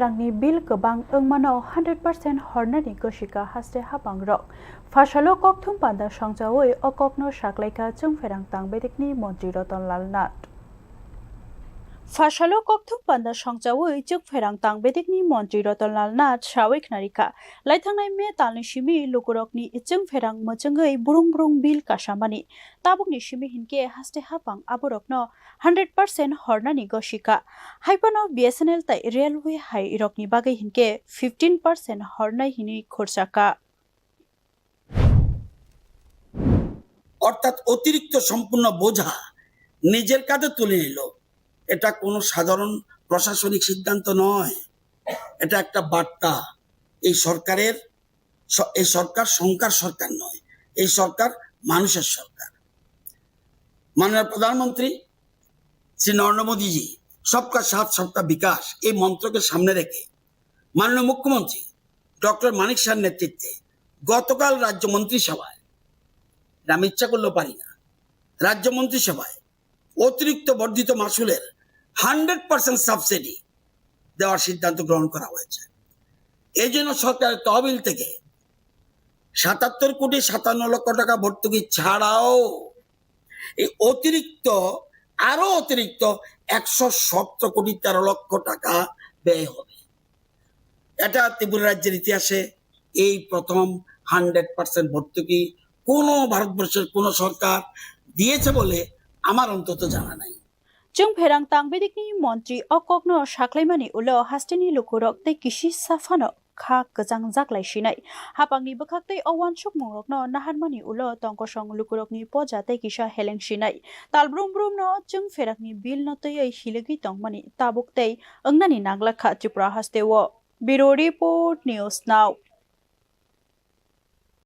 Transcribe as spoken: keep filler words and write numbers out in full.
Rangni bill kwbang wngmano hundred percent hornani gosika haste hapangrok. Phasalo kokthum panda songchawi o kokno saklaikha Chwngpherang Tang Bedekni Montri Ratan Lal Nath. Phasalo kokthum panda songchawi Chwngpherang Tang Bedekni Montri Ratan Lal Nath sawi khnarikha. Laithangnai May talni simi lukurokni Chwngpherang mwchwngwi brung brung bill kasamani. Tabukni simi hinkhe haste hapang aborokno hundred percent hornani gosika. Haiphano B S N L tai railway hai rokni bagwi hinkhe fifteen percent hornai hinwi khorsaka. অর্থাৎ অতিরিক্ত সম্পূর্ণ বোঝা নিজের কাঁধে তুলে নিল। এটা কোনো সাধারণ প্রশাসনিক সিদ্ধান্ত নয়, এটা একটা বার্তা। এই সরকারের স- এই সরকার শঙ্কার সরকার নয়, এই সরকার মানুষের সরকার। মাননীয় প্রধানমন্ত্রী শ্রী নরেন্দ্র মোদীজি সবকা সাথ সবকা বিকাশ এই মন্ত্রকে সামনে রেখে মাননীয় মুখ্যমন্ত্রী ডক্টর মানিক সাহার নেতৃত্বে গতকাল রাজ্য মন্ত্রিসভায়, আমি ইচ্ছা করলেও পারি না, রাজ্য মন্ত্রিসভায় অতিরিক্ত বর্ধিত মাসুলের হান্ড্রেড পার্সেন্ট সাবসিডি দেওয়ার সিদ্ধান্ত গ্রহণ করা হয়েছে। এই জন্য সরকারের তহবিল থেকে সাতাত্তর কোটি সাতান্ন লক্ষ টাকা ভর্তুকি ছাড়াও এই অতিরিক্ত, আরো অতিরিক্ত একশো সতেরো কোটি তেরো লক্ষ টাকা ব্যয় হবে। এটা ত্রিপুরা রাজ্যের ইতিহাসে এই প্রথম হান্ড্রেড পার্সেন্ট ভর্তুকি কোনো ভারতবর্ষের কোনো সরকার দিয়েছে বলে আমার অন্তত জানা নাই। Chwngpherang Tang Bedekni Montri o kokno saklaimani ulo hasteni lukurok tei kisi saphano kha kwchangjak lai sinai. Hapangni bwkhak tei o uansukmungrokno naharmani ulo tongkosong lukurokni poja tei kisa heleng sinai. Tal brum brumno Chwngpherakni bill no twiwi hiligwi tongmani tabuk tei wngnani nanglakkha Tripura hasteo. Bureau Report, News Now.